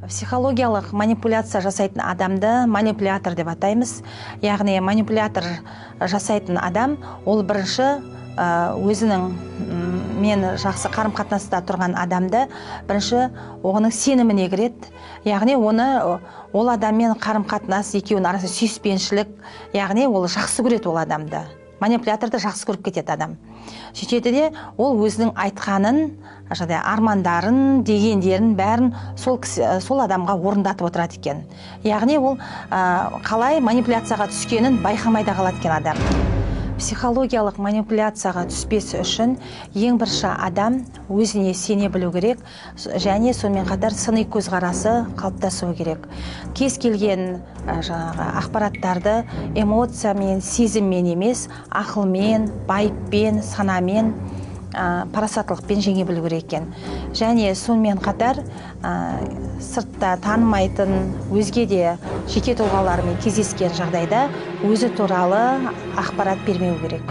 Психологиялық манипуляция жасайтын адамды манипулятор деп атаймыз. Яғни манипулятор жасайтын адам ол бірінші өзінің мен жақсы қарым-қатынаста тұрған адамды бірінші оның сеніміне кіреді. Яғни оны ол адаммен қарым-қатынас, екеуінің арасында сүйіспеншілік, яғни ол жақсы көреді ол адамды. Манипуляторды жақсы көріп кетеді адам. Сөйтеді де ол өзінің айтқанын, жаңағыдай армандарын, дегендерін бәрін сол кісі, сол адамға орындатып отырады екен. Яғни ол қалай манипуляцияға түскенін байқамай да қалады екен адам. Психологиялық манипуляцияға түспес үшін ең бірінші адам өзіне сене білу керек және сонымен қатар сыни көзқарасы қалыптасуы керек. Кез келген жаңағы ақпараттарды эмоциямен, сезіммен емес, ақылмен, байыппен, санамен, парасаттылықпен жеңе білу керек екен. Және сонымен қатар сыртта танымайтын өзге де жеке тұлғалармен кездескен жағдайда өзі туралы ақпарат бермеу керек.